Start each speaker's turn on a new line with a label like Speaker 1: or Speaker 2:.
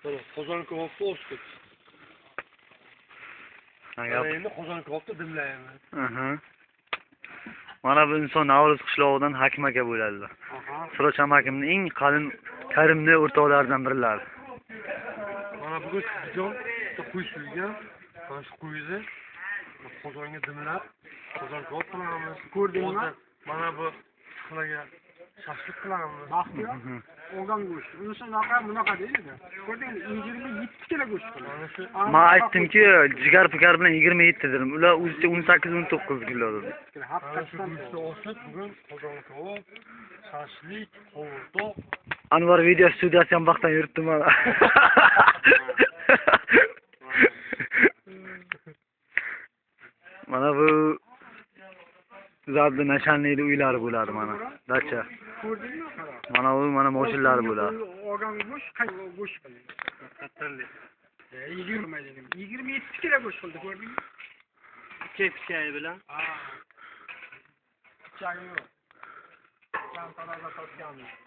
Speaker 1: Mana qozon kabobni osdik. Mana endi qozon kabobni dimlaymiz.
Speaker 2: Mana bu inson Navro'z qishlog'idan Hakim aka bo'ladilar. Siroj amakimning eng qalin karimli o'rtoqlaridan birlari.
Speaker 1: Mana bugun Sidijon bitta qo'y so'ygan. Mana shu qo'yni qozonga dimlab, qozon kabob qilamiz.
Speaker 3: Ko'rdingmi?
Speaker 1: Mana bu sixlaga shashlik qilamiz.
Speaker 3: Baxtiyor olgan go'sht. Unisi unaqa, bunaqa deydi. Ko'rdingmi? 27 kilo go'sht qildi.
Speaker 1: Mana shu
Speaker 2: Men aytdimki, jigar pigar bilan 27 dedim. Ular o'zicha 18-19 kilo dedi.
Speaker 1: Mana shu go'shtni osib, bugun qozon kabob, shashlik, qovurdoq.
Speaker 2: Anvar video studiyasi ham vaqtdan yuribdi mana. Mana bu Zadli nashanlikli uylari bo'ladi mana. Dacha.
Speaker 3: Ko'rdingmi? Qara.
Speaker 2: Mana bu mana mashinalari bo'ladi.
Speaker 3: Olgan go'sht qancha go'sht qildi?
Speaker 1: Qattanlik.
Speaker 3: 20 dedim. 27 kilo go'sht qildi, ko'rdingmi?
Speaker 1: Pichagi bilan.
Speaker 3: Ha. Pichagi yo'q. Kam taroza sotganmiz.